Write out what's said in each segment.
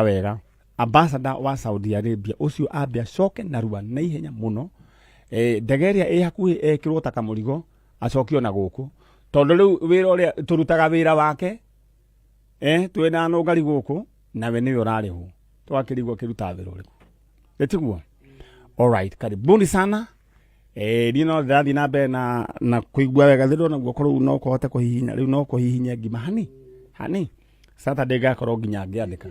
Wega ambassador wa Saudi Arabia ũcio ambe acoke narua na ihenya mũno. Ndege ĩrĩa ĩ hakuhĩ ekĩrwo ta kamũrigo acokio na gũkũ, tondũ rĩu wĩra ũrĩa tũrutaga wĩra wake, twĩna nũngari gũkũ nawe nĩwe ũrarĩhwo, twakĩrigwo kĩrutaga wĩra ũrĩkũ, ĩtiguo? Alright, karibuni sana. Niĩ no ndĩrathiĩ na mbere na kũigua wega, ndĩrona guoko rĩu no kũhote kũhihinya, rĩu no kũhihinye ngima hani hani. Saturday ngakorwo nginya ngĩandĩka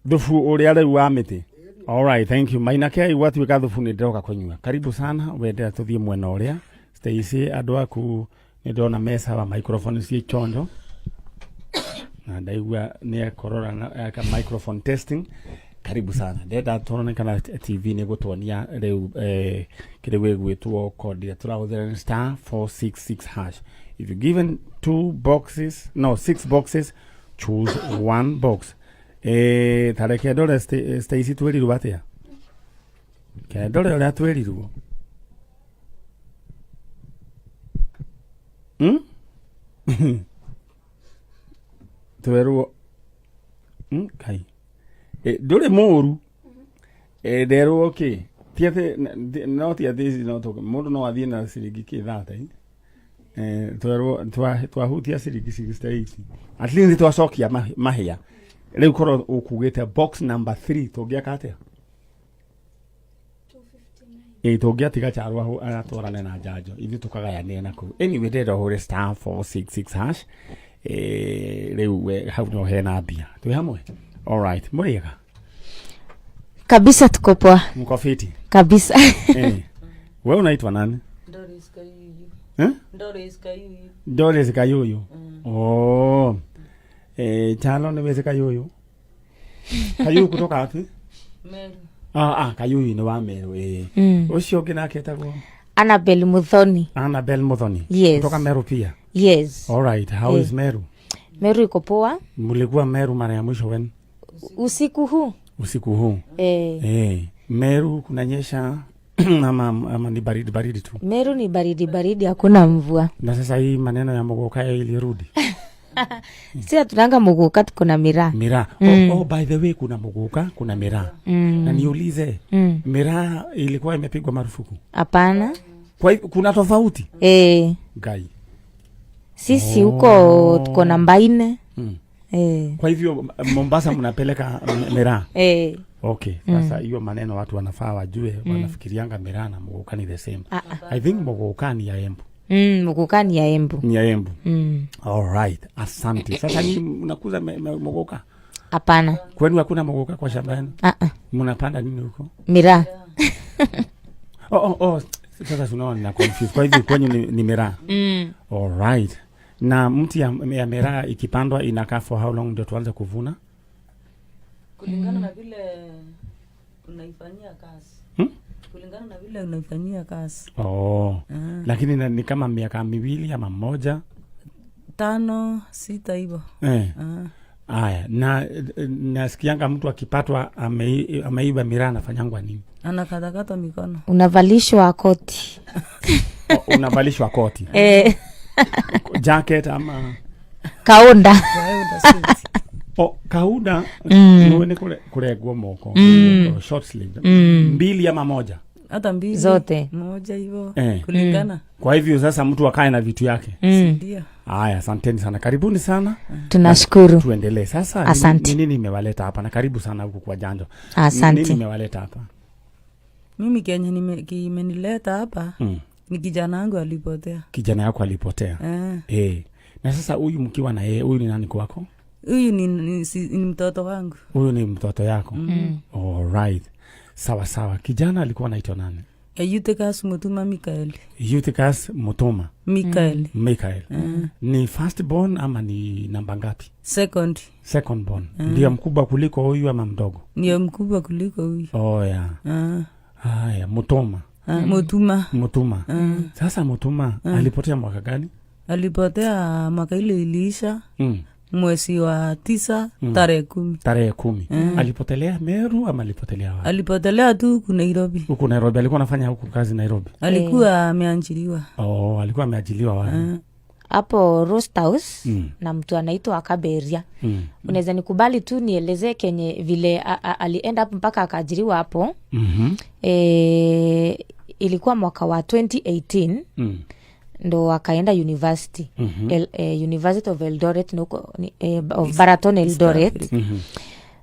thubu ũrĩa rĩu wa mĩtĩ. Alright, thank you. Maina Kei, gwatuĩka thubu nĩ ndĩroka kũnyua. Karibu sana, wendera tũthiĩ mwena ũrĩa Stacy, andũ aku nĩ ndĩrona me sawa, microphone ciĩ chonjo na ndaigua nĩ ekorora na eka microphone testing. Karibu sana, ndenda tuone kana TV nĩ gũtuonia rĩu kĩrĩa gĩgwĩtwo code ĩrĩa tũrahũthĩra nĩ star 466 hash. If you given two boxes, no, six boxes, choose one box. Tareke ndore Stacy, twĩrirwo atĩa? Ke ndore ũrĩa twĩrirwo. Twerwo Kai ndũrĩ mũru. Nderwo kĩ ti atĩ no ti atĩ ici no mũndũ no athiĩ na ciringi kĩ 30. Twerwo twahutia ciringi 68, at least twacokia mahĩa. Rĩu korwo ũkugĩte box number 3 tũngĩaka atĩa? Tũngĩatiga Charo atwarane na njanjo, ithuĩ tũkagayania na kũu. Anyway, ndĩrenda ũhũre star 466 hash. Rĩu we hau no hena mbia, twĩ hamwe. Alright, mũrĩega? Kabisa, tuko poa. Mko fiti? Kabisa. We unaitwa nani? Doris Kayuyu. Eh? Doris Kayuyu. Doris Kayuyu. Oh. Chalo nĩ wĩci Kayuyu. Kayuyu kutoka wapi? Meru. Kayuyu nĩ wa Meru. Ũcio ũngĩ nake etagwo? Annabel Muthoni. Annabel Muthoni. Yes. Kutoka Meru pia? Yes. All right, how is Meru? Meru iko poa. Mlikuwa Meru mara ya mwisho when? Usiku huu. Usiku huu. Meru kunanyesha ama ni baridi baridi tu? Meru ni baridi baridi, hakuna mvua. Na sasa hii maneno ya muguka ilirudi? Si hatunanga muguka, tuko na miraa. Miraa. Oh, by the way, kuna muguka, kuna miraa. Na niulize, miraa ilikuwa imepigwa marufuku? Hapana. Kwa hivyo kuna tofauti? Ngai. Sisi huko tuko na mbaine. Kwa hivyo Mombasa mnapeleka miraa? Okay, sasa hiyo maneno watu wanafaa wajue, wanafikirianga miraa na muguka ni the same. I think muguka ni ya Embu. Muguka ni ya Embu. Ni ya Embu. All right, asante. Sasa ni mnakuza muguka? Hapana. Kwenu hakuna muguka kwa shamba yenu? Mnapanda nini huko? Miraa. Oh. Sasa tunaona nina confuse. Kwa hivyo kwenyu ni miraa. All right. Na mti ya miraa ikipandwa inakaa for how long ndio tuanze kuvuna? Kulingana na vile unaifanyia kazi. Kulingana na vile unaifanyia kazi. Oh. Lakini ni kama miaka miwili ama mmoja? 5, 6 hivyo. Aya, na nasikianga mtu akipatwa ameiba miraa anafanyangwa nini? Anakatakata mikono. Unavalishwa koti. Oh, unavalishwa koti. Jacket ama kaunda. Oh, kaunda. Ni kuregwo moko. Short sleeve. Mbili ama moja? Hata mbili. Zote. Moja hivyo. Kulingana. Kwa hivyo sasa mtu akae na vitu yake. Ndio. Haya, asanteni sana. Karibuni sana. Tunashukuru. Tuendelee sasa. Asante. Ni nini nimewaleta hapa? Na karibu sana huku kwa Janjo. Asante. Nini nimewaleta hapa? Mimi Kenya kimenileta hapa. Ni kijana wangu alipotea. Kijana yako alipotea. Na sasa huyu mkiwa na yeye, huyu ni nani kwako? Huyu ni mtoto wangu. Huyu ni mtoto yako. All right. Sawa sawa. Kijana alikuwa anaitwa nani? Eutychus Mutuma Michael. Eutychus Mutuma Michael. Michael. Ni first born ama ni namba ngapi? Second. Second born. Ndio mkubwa kuliko huyu ama mdogo? Ndio mkubwa kuliko huyu. Oh yeah. Haya, Mutuma. Mutuma. Mutuma. Sasa Mutuma alipotea mwaka gani? Alipotea mwaka ile iliisha. Mwezi wa 9, tarehe 10. Tarehe 10. Alipotelea Meru ama alipotelea wapi? Alipotelea tu huku Nairobi. Huku Nairobi. Alikuwa anafanya huku kazi Nairobi? Alikuwa ameajiriwa. Oh, alikuwa ameajiriwa wapi? Hapo Roast House na mtu anaitwa Kaberia. Unaweza nikubali tu nielezee kenye vile aliend up mpaka akaajiriwa hapo. Ilikuwa mwaka wa 2018 ndo akaenda university, University of Eldoret nuko, of Baraton Eldoret.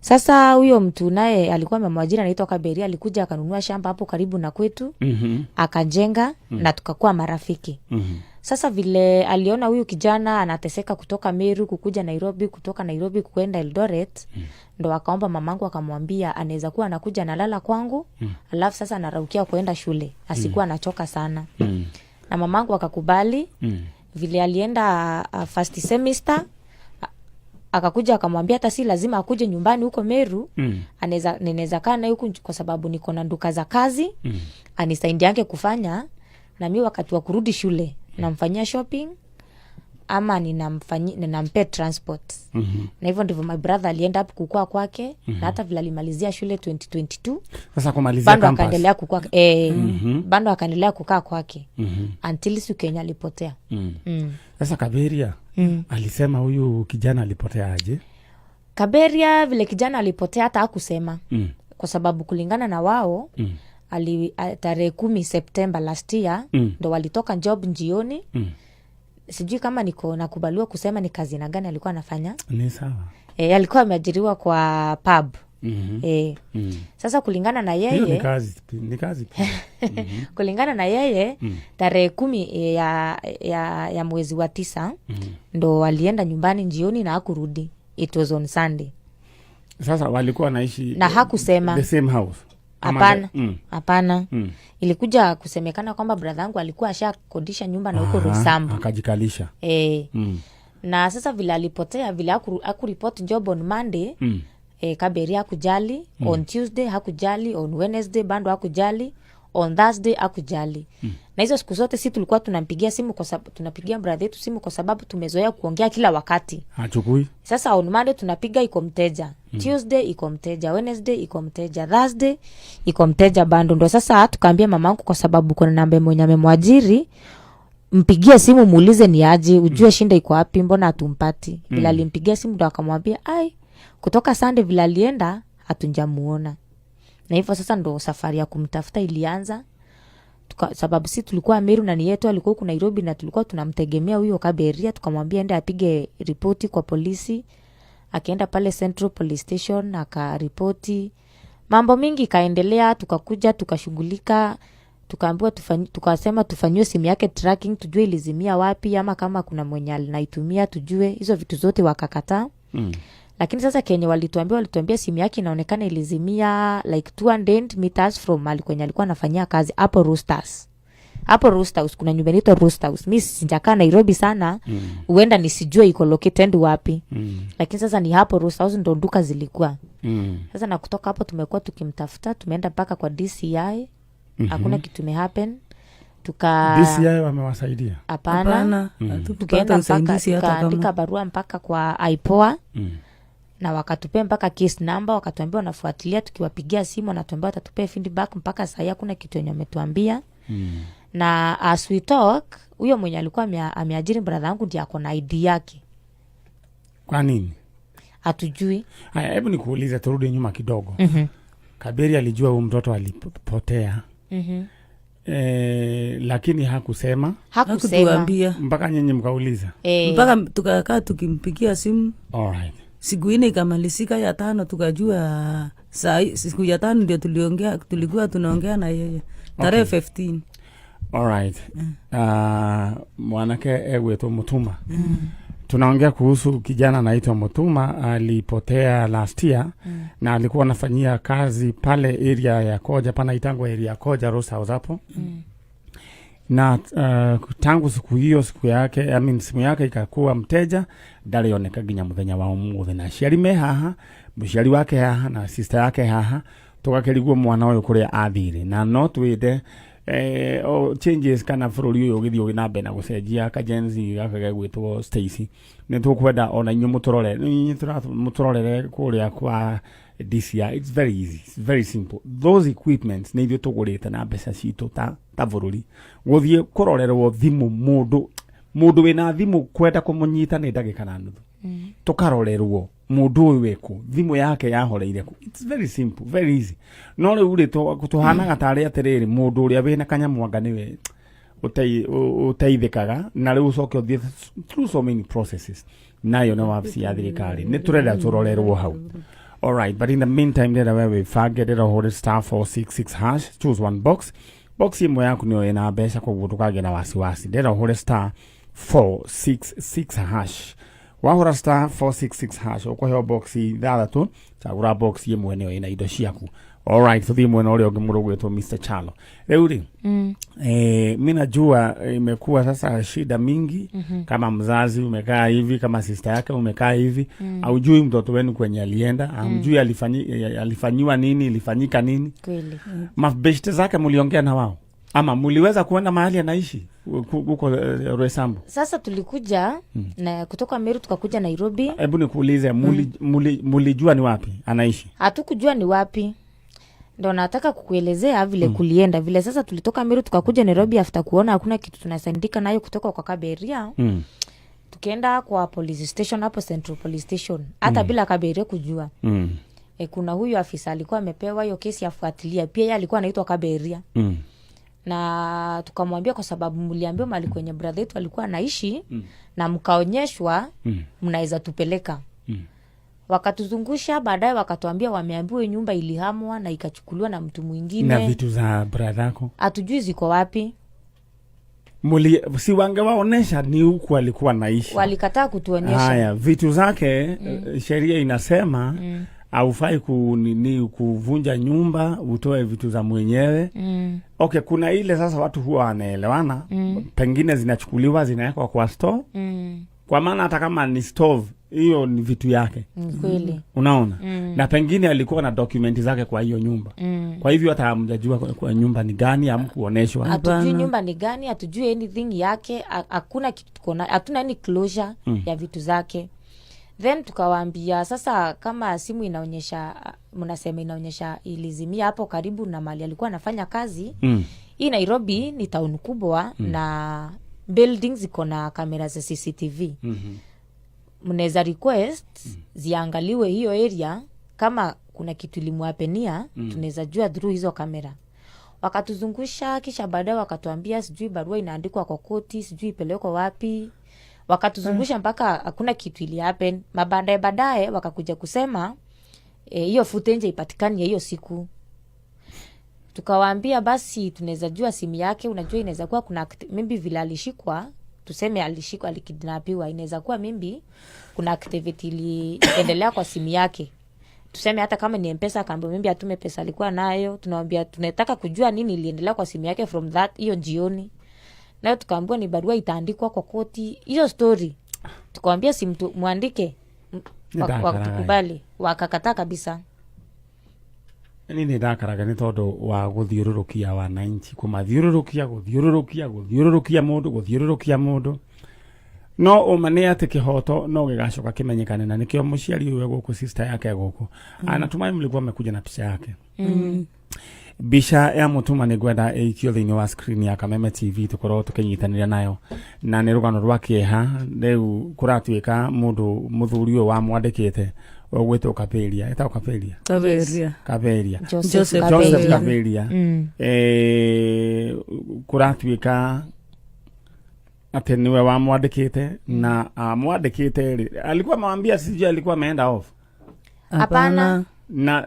Sasa huyo mtu naye alikuwa amemwajiri anaitwa Kaberia, alikuja akanunua shamba hapo karibu na kwetu, akajenga na tukakuwa marafiki. Sasa vile aliona huyu kijana anateseka kutoka Meru kukuja Nairobi, kutoka Nairobi kuenda Eldoret, ndo akaomba mamangu, akamwambia anaweza kuwa anakuja analala kwangu, alafu sasa anaraukia kuenda shule, asikuwa anachoka sana. Na mamangu akakubali. Vile alienda first semester, akakuja akamwambia hata si lazima akuje nyumbani huko Meru, anaweza ninaweza kaa naye huku kwa sababu niko na nduka za kazi, anisaidiange kufanya, na mi wakati wa kurudi shule namfanyia shopping ama ninampea transport. Na hivyo ndivyo my brother alienda up kukua kwake. Na hata vile alimalizia shule 2022, Sasa kumalizia bado campus. Akaendelea kukua, bado akaendelea kukaa kwake until siku yenye alipotea. Sasa Kaberia alisema huyu kijana alipotea aje? Kaberia vile kijana alipotea hata hakusema, kwa sababu kulingana na wao, tarehe 10 September last year ndo walitoka job njioni. Sijui kama niko nakubaliwa kusema ni kazi na gani alikuwa anafanya. Ni sawa. Alikuwa ameajiriwa kwa pub. Sasa kulingana na Hiyo ni yeye, kazi, ni kazi pia. Kulingana na yeye, tarehe 10 ya mwezi wa tisa ndo alienda nyumbani njioni na hakurudi. It was on Sunday. Sasa walikuwa wanaishi Na hakusema. the same house? Ama Hapana. Hapana. Ilikuja kusemekana kwamba brother yangu alikuwa ashakodisha nyumba na huko Roysambu. Akajikalisha. Na sasa vile alipotea, vile hakuripoti job on Monday, Kaberi hakujali. On Tuesday hakujali, on Wednesday bado hakujali, on Thursday hakujali. Na hizo siku zote si tulikuwa tunampigia simu kwa sababu tunapigia brother yetu simu kwa sababu tumezoea kuongea kila wakati. Hachukui. Sasa on Monday tunapiga, iko mteja. Tuesday iko mteja, Wednesday iko mteja, Thursday iko mteja bado. Ndo sasa tukaambia mamangu, kwa sababu kuna namba mwenye amemwajiri, mpigie simu muulize ni aje, ujue shinda iko wapi, mbona hatumpati. Vile alimpigia simu ndo akamwambia, ai, kutoka Sunday vile alienda hatunjamuona. Na hivyo sasa ndo safari ya kumtafuta ilianza. Sababu si tulikuwa Meru na ni yetu alikuwa huku Nairobi na tulikuwa tunamtegemea huyo Kaberia, tukamwambia ende apige ripoti kwa polisi. Akaenda pale Central Police Station akaripoti, mambo mingi ikaendelea, tukakuja tukashughulika, tukaambiwa tukasema tufanyiwe simu yake tracking, tujue ilizimia wapi ama kama kuna mwenye alinaitumia, tujue hizo vitu zote, wakakataa. Lakini sasa kenye walituambia simu yake inaonekana ilizimia like 200 meters from mahali kwenye alikuwa anafanyia kazi hapo Roosters. Hapo Roosters kuna nyumba inaitwa Roosters. Mi sijakaa Nairobi sana, huenda nisijue iko located wapi. Lakini sasa ni hapo Roosters ndo duka zilikuwa. Sasa na kutoka hapo tumekuwa tukimtafuta, tumeenda mpaka kwa DCI, hakuna kitu imehappen. Tuka DCI wamewasaidia? Hapana. Hapana, hatukupata Tukaenda mpaka usaidizi hata tukaandika kama. barua mpaka kwa IPOA na wakatupea mpaka case number, wakatuambia wanafuatilia. Tukiwapigia simu wanatuambia watatupea feedback, mpaka sahii hakuna kitu yenye wametuambia. Na as we talk, huyo mwenye alikuwa ameajiri brother yangu ndiye ako na ID yake. Kwa nini? Hatujui. Haya, hebu nikuulize, turudi nyuma kidogo. Kaberi alijua huyu mtoto alipotea, lakini hakusema? Hakusema. Hakutuambia. Mpaka nyinyi mkauliza? Eh. Mpaka tukakaa tukimpigia simu. Alright. Siku 4 ikamalizika, ya tano tukajua saa siku ya tano ndio tuliongea, tulikuwa tunaongea na yeye tarehe 15. Alright. Mwanake egwetwo Mutuma. Tunaongea kuhusu kijana anaitwa Mutuma, alipotea last year na alikuwa anafanyia kazi pale area ya Koja, panaitangwa area ya Koja Rose House hapo. Na tangu siku hiyo, siku yake, I mean, simu yake ikakuwa mteja, ndarĩoneka nginya mũthenya wa ũmũthĩ. Na aciari me haha, mũciari wake haha na sister yake haha, tũgakĩrigwo mwana ũyũ kũrĩa athire. Na no twĩte o changes kana bũrũri ũyũ ũgĩthiĩ na mbere na gũcenjia, ka Gen Z gaka gegwĩtwo Stacy, nĩ tũkwenda ona inyuĩ mũtũrore, inyuĩ mũtũrorere kũrĩa kwa DCI. It's very easy, it's very simple. Those equipments nĩ ithuĩ tũgũrĩte na mbeca citũ ta bũrũri, gũthiĩ kũrorerwo thimũ mũndũ. Mũndũ wĩna thimũ kwenda kũmũnyita nĩ ndagĩka na nuthu. Tũkarorerwo mũndũ ũyũ wĩkũ, thimũ yake yahoreire kũ. It's very simple, very easy. No rĩu rĩ, tũhanaga tarĩ atĩrĩrĩ, mũndũ ũrĩa wĩna kanyamwanga nĩwe ũteithĩkaga, na rĩu ũcoke ũthiĩ through so many processes, nayo nĩ wabici ya thirikari. Nĩ tũrenda tũrorerwo hau. Alright, but in the meantime, ndĩrenda we wĩbange, ndĩrenda ũhũre *466#, choose one box. Box ĩmwe yaku nĩyo ĩna mbeca, koguo ndũkagĩe na wasiwasi. Ndĩrenda ũhũre *466#. Wahũra *466# ũkũheo box ithathatũ, cagũra box ĩmwe, nĩyo ĩna indo ciaku. Alright, tũthiĩ mwena ũrĩa ũngĩ, mũndũ ũgwĩtwo Mr Chalo. Rĩu rĩ, mi najua imekuwa sasa shida mingi. Kama mzazi umekaa hivi, kama sister yake umekaa hivi, haujui mtoto wenu kwenye alienda, hamjui alifanyiwa nini, ilifanyika nini. Mabeshte zake muliongea na wao ama muliweza kuenda mahali anaishi huko Roysambu? Sasa tulikuja na kutoka Meru tukakuja Nairobi. Hebu nikuulize, mulijua ni wapi anaishi? Hatukujua ni wapi. Ndo nataka kukuelezea vile kulienda. Vile sasa tulitoka Meru tukakuja Nairobi, after kuona hakuna kitu tunasaidika nayo kutoka kwa Kaberia, tukaenda kwa police station hapo, Central Police Station, hata bila Kaberia kujua. Kuna huyu afisa alikuwa amepewa hiyo kesi afuatilia, pia yeye alikuwa anaitwa Kaberia. Na tukamwambia, kwa sababu mliambiwa mahali kwenye brother yetu alikuwa anaishi na mkaonyeshwa, mnaweza tupeleka. Wakatuzungusha, baadaye wakatuambia wameambiwa hiyo nyumba ilihamwa na ikachukuliwa na mtu mwingine. Na vitu za brother-ako? Hatujui ziko wapi. Si wangewaonesha ni huku alikuwa naishi? Walikataa kutuonyesha. Haya, vitu zake, sheria inasema haufai nini, kuvunja nyumba utoe vitu za mwenyewe. Okay, kuna ile sasa watu huwa wanaelewana, pengine zinachukuliwa zinawekwa kwa store, kwa maana hata kama ni stove, hiyo ni vitu yake. Ni kweli. Unaona? Na pengine alikuwa na document zake kwa hiyo nyumba. Kwa hivyo hata hamjajua kwa nyumba ni gani, hamkuoneshwa. Hatujui Hapana. nyumba ni gani, hatujui anything yake, hakuna kitu tuko na, hatuna any closure ya vitu zake. Then tukawaambia, sasa kama simu inaonyesha, mnasema inaonyesha ilizimia hapo karibu na mahali alikuwa anafanya kazi, hii Nairobi ni town kubwa na buildings ziko na kamera za CCTV. Mnaweza request ziangaliwe hiyo area, kama kuna kitu ilimuhappenia, tunaweza jua through hizo kamera. Wakatuzungusha, kisha baadaye wakatuambia sijui barua inaandikwa kwa koti, sijui ipelekwa wapi. Wakatuzungusha mpaka hakuna kitu ili happen. Mabaadaye baadaye wakakuja kusema hiyo footage ipatikani ya hiyo siku. Tukawaambia basi tunaweza jua simu yake, unajua inaweza kuwa kuna maybe vile alishikwa, tuseme alishikwa, alikidnapiwa, inaweza kuwa maybe kuna activity iliendelea kwa simu yake, tuseme hata kama ni Mpesa, akaambia maybe atume pesa alikuwa nayo. Tunawambia tunataka kujua nini iliendelea kwa simu yake from that hiyo jioni. Nayo tukaambiwa ni barua itaandikwa kwa koti, hiyo story. Tukawambia si mtu mwandike, Nĩndakaraga. watukubali, wakakataa kabisa. Ni nĩ ndakaraga nĩ tondũ wa gũthiũrũrũkia wananchi, kũmathiũrũrũkia, gũthiũrũrũkia, gũthiũrũrũkia mũndũ, gũthiũrũrũkia mũndũ. No ũma nĩ atĩ kĩhoto no gĩgacoka kĩmenyekane, na nĩkĩo mũciari ũyũ gũkũ, sister yake gũkũ. Natumai mlikuwa mmekuja na picha yake. Mbica ya Mũtuma nĩ ngwenda ĩikio thĩinĩ wa screen ya Kameme TV, tũkorwo tũkĩnyitanĩra nayo, na nĩ rũgano rwa kĩeha. Rĩu kũratuĩka mũndũ mũthuri ũyũ wamwandĩkĩte ũgwĩtwo Kaberia, ĩtagwo Kaberia. Kaberia. Kaberia. Joseph. Joseph. Joseph Kaberia. Kaberia. Kũratuĩka atĩ nĩwe wamwandĩkĩte, na amwandĩkĩte rĩ, alikuwa amewambia sijui alikuwa ameenda off. Hapana.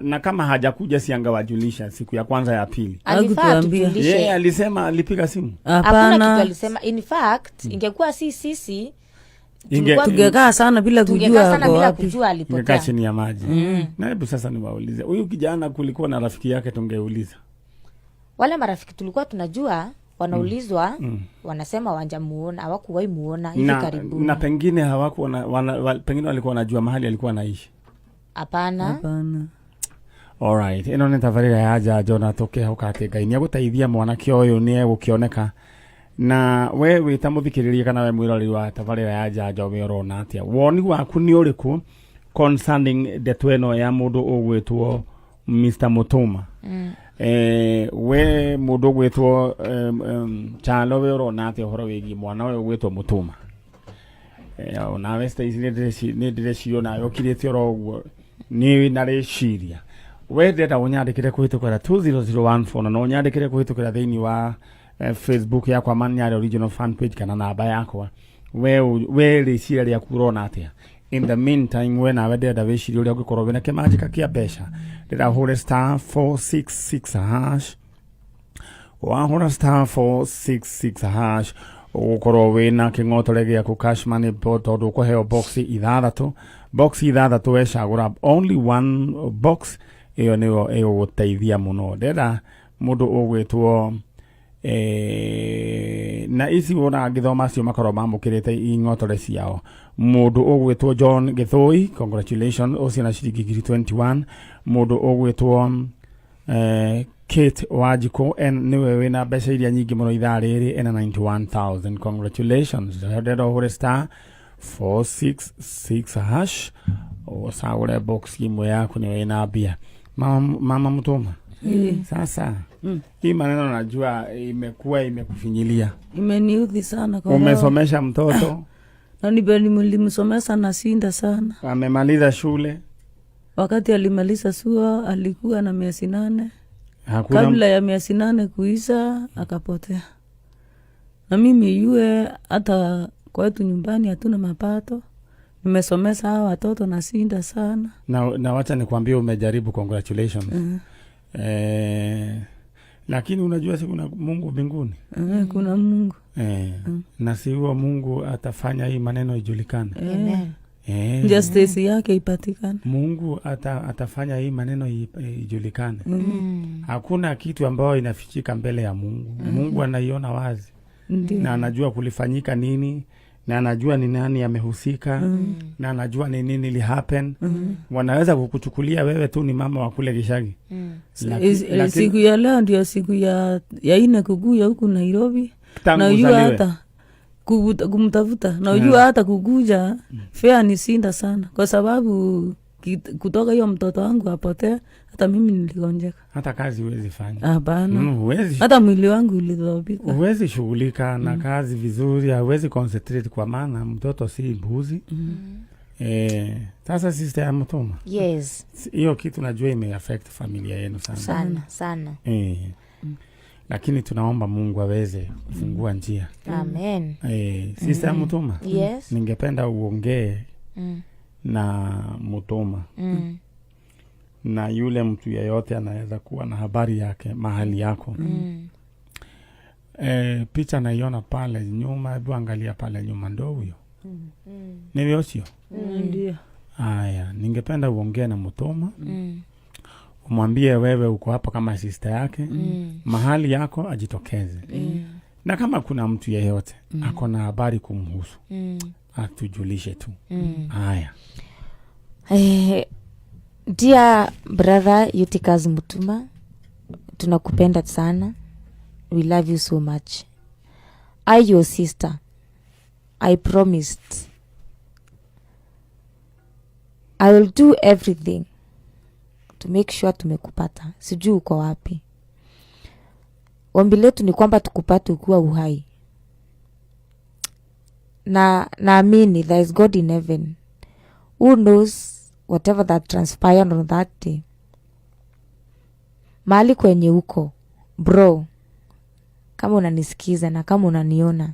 Na kama hajakuja, si angewajulisha siku ya kwanza, ya pili? Alifaa Hakutuambia. atujulishe. Yeye alisema alipiga simu? Hakuna kitu Hapana. alisema. In fact, ingekuwa si sisi, Tungekaa sana bila tungekaa kujua sana ako bila wapi. kujua Ingekaa alipotea. Chini ya maji. Na hebu sasa niwaulize, huyu kijana kulikuwa na rafiki yake, tungeuliza. Wale marafiki tulikuwa tunajua wanaulizwa, wanasema wanjamuona, hawakuwahi muona hivi karibuni. Na pengine hawakuwa na, pengine walikuwa wanajua mahali alikuwa anaishi? Hapana. Hapana. Alright, ĩno nĩ tabarĩra ya njanjo, na tũkĩhoka atĩ Ngai nĩ egũteithia mwanake ũyũ, nĩ egũkĩoneka. Na we wĩ ta mũthikĩrĩria kana we mwĩroreri wa tabarĩra ya njanjo, we ũrona atĩa? Woni waku nĩ ũrĩkũ concerning ndeto ĩno ya mũndũ ũgwĩtwo Mr Mutuma? We mundu gwitwo Chalo, we urona atia uhoro wigie mwana uyu gwitwo Mutuma? Onawe Stacy, nĩ ndĩreciria onawe ũkirĩte oro ũguo nĩ na rĩciria. We ndĩrenda ũnyandĩkĩre kũhĩtũkĩra 20014, na no ũnyandĩkĩre kũhĩtũkĩra thĩinĩ wa Facebook yakwa, Manyare Original fan page, kana namba yakwa. We rĩciria rĩaku ũrona atĩa? In the meantime, we nawe ndĩrenda wĩcirie ũrĩa ũngĩkorwo wĩna kĩmanjĩka kĩa mbeca. Ndĩrenda ũhũre *466#. Wahũra *466# ũgũkorwo wĩna kĩng'otore gĩaku, cash money, tondũ ũkũheo box ithathatũ. Box ithathatũ, wecagũra only one box, ĩyo nĩyo ĩgũgũteithia mũno. Ndĩrenda mũndũ ũgwĩtwo na ici wona ngĩthoma acio makorwo mamũkĩrĩte ing'otore ciao. Mũndũ ũgwĩtwo John Gĩthũi, congratulations, ũcio na ciringi ngiri 21. Mũndũ ũgwĩtwo Kate Wanjikũ en nĩwe wĩna mbeca iria nyingĩ mũno ithaa rĩrĩ, ena 91,000. Congratulations. Ndĩrenda ũhũre *466# ũcagũre box imwe yaku, nĩwe wĩna mbia. Mama Mutuma, sasa hii maneno najua imekuwa imekufinyilia. Imeniudhi sana kwa roho. Umesomesha mtoto. Na nilimsomesha na shinda sana. Amemaliza shule. Wakati alimaliza suo alikuwa na miezi 8. Hakuna. Kabla ya miezi 8 kuisha akapotea. Na mimi yue hata kwetu nyumbani hatuna mapato. Nimesomesha hawa watoto na shinda sana. Na wacha nikwambie, umejaribu, congratulations. Lakini unajua si kuna Mungu mbinguni? Kuna Mungu. Na si huo Mungu atafanya hii maneno ijulikane. Amen. Justice yake ipatikane. Mungu atafanya hii maneno ijulikane. Hakuna kitu ambayo inafichika mbele ya Mungu. Mungu anaiona wazi. Na anajua kulifanyika nini, na anajua ni nani amehusika, na anajua ni nini li happen. Wanaweza kukuchukulia wewe tu ni mama wa kule Gishagi. Siku ya leo ndio siku ya ine kukuja huku Nairobi. Tangu Na ujua uzaliwe. hata kumtafuta, na ujua hata kukuja fea ni sinda sana, kwa sababu kutoka hiyo mtoto wangu apotea, hata mimi niligonjeka. Hata kazi huwezi fanya. Hapana. Huwezi. Hata mwili wangu ulidhoofika. Huwezi shughulika na kazi vizuri, hauwezi concentrate kwa maana mtoto si mbuzi. Sasa sister ya Mutuma, Yes. hiyo kitu najua imeaffect familia yenu sana. Sana sana. Lakini tunaomba Mungu aweze kufungua njia. Amen. Sister ya Mutuma, Yes. ningependa uongee na Mutuma na yule mtu yeyote anaweza kuwa na habari yake mahali yako. Picha naiona pale nyuma, hebu angalia pale nyuma, ndo huyo. Ni huyo sio? Ndio. Aya, ningependa uongee na Mutuma, umwambie wewe uko hapa kama sister yake, mahali yako ajitokeze, na kama kuna mtu yeyote ako na habari kumhusu, atujulishe tu. Haya. Dear brother Eutychus Mutuma, tunakupenda sana. We love you so much. I, your sister, I promised I will do everything to make sure tumekupata. Sijui uko wapi. Ombi letu ni kwamba tukupate ukiwa uhai, na naamini there is God in heaven who knows whatever that transpired on that day. Mahali kwenye uko bro, kama unanisikiza na kama unaniona,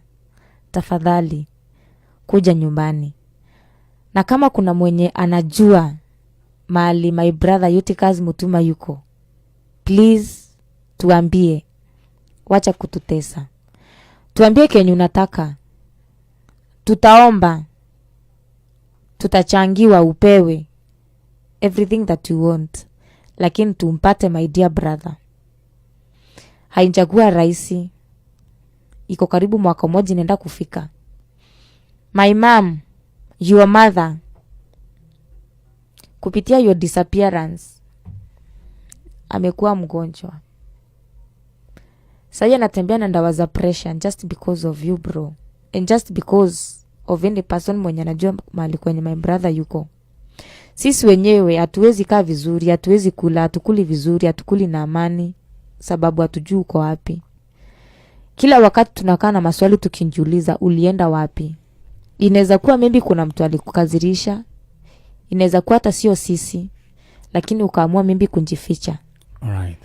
tafadhali kuja nyumbani. Na kama kuna mwenye anajua mahali my brother Eutychus Mutuma yuko, please tuambie. Wacha kututesa, tuambie kenye unataka, tutaomba, tutachangiwa, upewe everything that you want, lakini tumpate my dear brother. Haijakuwa rahisi, iko karibu mwaka mmoja inaenda kufika. My mom, your mother, kupitia your disappearance amekuwa mgonjwa. Sahii anatembea na ndawa za pressure just because of you bro, and just because of any person mwenye anajua mahali kwenye my brother yuko. Sisi wenyewe hatuwezi kaa vizuri, hatuwezi kula, hatukuli vizuri, hatukuli na amani. Sababu hatujui uko wapi. Kila wakati tunakaa na maswali tukijiuliza, ulienda wapi? Inaweza kuwa maybe kuna mtu alikukazirisha, inaweza kuwa hata sio sisi, lakini ukaamua maybe kujificha. Alright.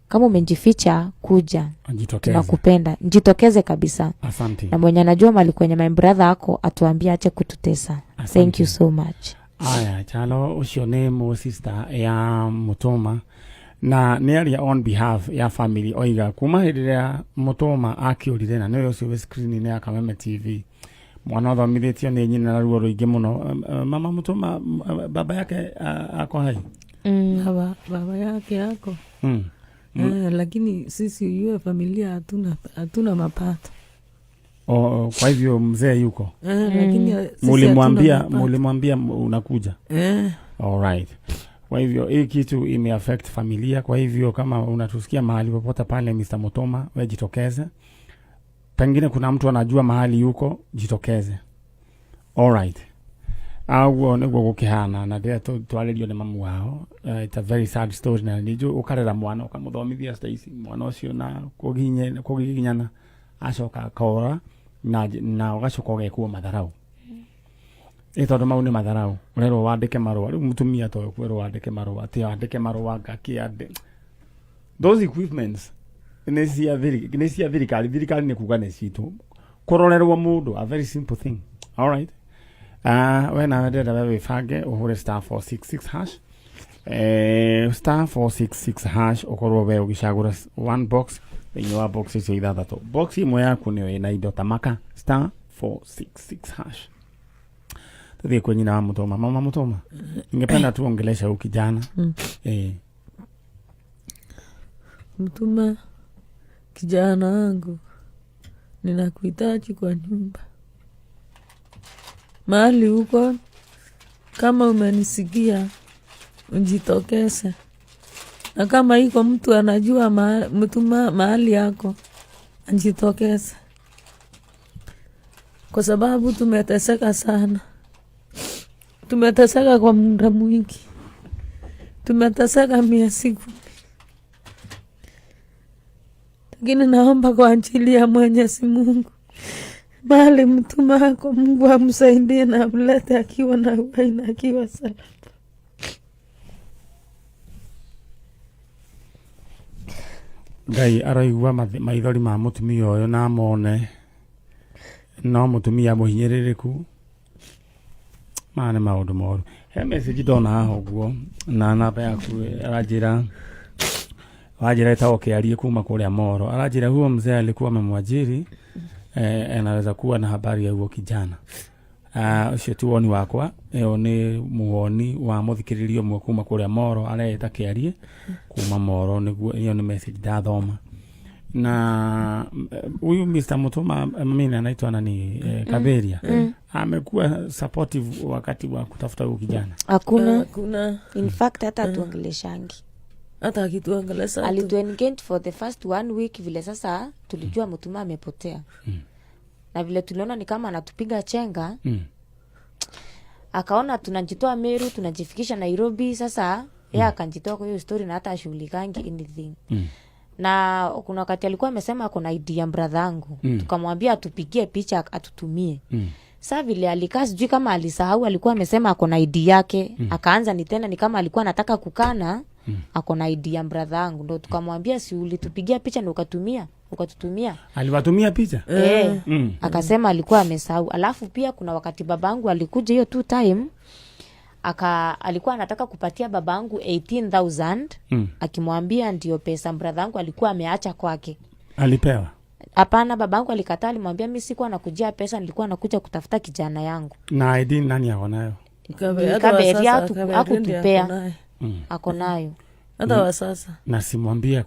Kama umejificha, kuja. Jitokeze. Tunakupenda, jitokeze kabisa. Asante. Na mwenye anajua mali kwenye my brother ako atuambie ache kututesa. Thank you so much. Aya, Chalo, ũcio nĩ mũ sister ya Mũtũma na nĩ aria on behalf ya family, oiga kuma hĩndĩ ĩrĩa Mũtũma akĩũrire, na nĩwe ũcio wĩ screen-inĩ ya Kameme TV, mwana ũthomithĩtio nĩ nyina na ruo rũingĩ mũno. Mama Mũtũma, baba yake ako hai? Mm. Baba yake yako. Mm. Eh, lakini sisi yue familia hatuna mapato. O, kwa hivyo mzee yuko? Eh, lakini sisi Mulimwambia? hatuna mapato. Mulimwambia unakuja? Eh. Alright. Kwa hivyo hii kitu imeaffect familia. Kwa hivyo kama unatusikia mahali popote pale, Mr. Mutoma, we jitokeze. Pengine kuna mtu anajua mahali yuko, jitokeze. Alright. Aguo niguo gukihana na ndĩrĩa twarĩrio nĩ mamu wao. It's a very sad story, na nĩ ũkarera mwana ũkamũthomithia Stacy, mwana ũcio na kũgiginyana acoka akora na ũgacoka ũgekwo matharau, ĩ tondũ mau nĩ matharau, ũrerwo wandĩke marũa. Rĩu mũtumia to kwĩrwo wandĩke marũa, atĩ wandĩke marũa ngakĩ ande those equipments nĩ cia thirikari. Thirikari nĩ kuga nĩ citũ kũrorerwo mũndũ, a very simple thing. Alright. We nawe ndĩrenda we wĩbange ũhũre *466#, *466# ũkorwo we ũgĩcagũra one box thĩinĩ wa box icio ithathatũ. Box ĩmwe yaku nĩyo ĩna indo ta maka, *466#. Tuthiĩ kwĩ nyina wa Mũtũma. Mama Mũtũma, ningependa tuongelesha huyu kijana. Mtuma, kijana wangu, ninakuhitaji kwa nyumba mahali huko. Kama umenisikia, ujitokeze, na kama iko mtu anajua Mtuma mahali yako, ajitokeze, kwa sababu tumeteseka sana, tumeteseka kwa muda mwingi, tumeteseka miezi 10, lakini naomba kwa ajili ya Mwenyezi Mungu, mahali mtuma wako, Mungu amsaidie na amlete akiwa na uhai na akiwa salama. Ngai aroigua maithori ma mũtumia ũyũ na amone, no mũtumia mũhinyĩrĩrĩku. Maya nĩ maũndũ moru. He message ndona haha ũguo na namba yaku, aranjĩra wanjĩra ĩtagwo Kĩarie kuma kũrĩa Moro. Aranjĩra huo mzee alikuwa amemwajiri, anaweza kuwa na habari ya huo kijana. Ũcio ti woni wakwa, ĩyo nĩ muwoni wa mũthikĩrĩria ũmwe kuma kũrĩa Moro, areĩta Kĩarie kuma Moro. Nĩguo ĩyo nĩ message ndathoma. Na huyu Mr. Mutuma mimi anaitwa nani, Kaberia, amekuwa supportive wakati wa kutafuta huyu kijana? Hakuna. Kuna. In fact hata atuongeleshangi. Hata akituongelesha Alituengage for the first one week, vile sasa tulijua Mutuma amepotea na vile tuliona ni kama anatupiga chenga, akaona tunajitoa Meru tunajifikisha Nairobi. Sasa yeye akanjitoa kwa hiyo story na hata ashughulikangi anything. Na kuna wakati alikuwa amesema kuna ID ya brother yangu, tukamwambia atupigie picha atutumie. Sa vile alikaa, sijui kama alisahau alikuwa amesema ako na ID yake, akaanza ni tena ni kama alikuwa anataka kukana ako na ID ya brother yangu. Ndo tukamwambia, si ulitupigia picha na ukatumia, ukatutumia? Aliwatumia picha? Eh. Akasema alikuwa amesahau. Alafu pia kuna wakati babangu alikuja hiyo two time, alikuwa anataka kupatia babangu 18,000, akimwambia ndio pesa brother yangu alikuwa ameacha kwake. Alipewa? Hapana, babangu alikataa. Alimwambia, mi sikuwa nakujia pesa, nilikuwa nakuja kutafuta kijana yangu. Na ID nani ako nayo? Ni Hata wa Kaberia sasa, Kaberia ndiye hakutupea. ako naye. Ako nayo. Hata wa sasa. Na simwambie.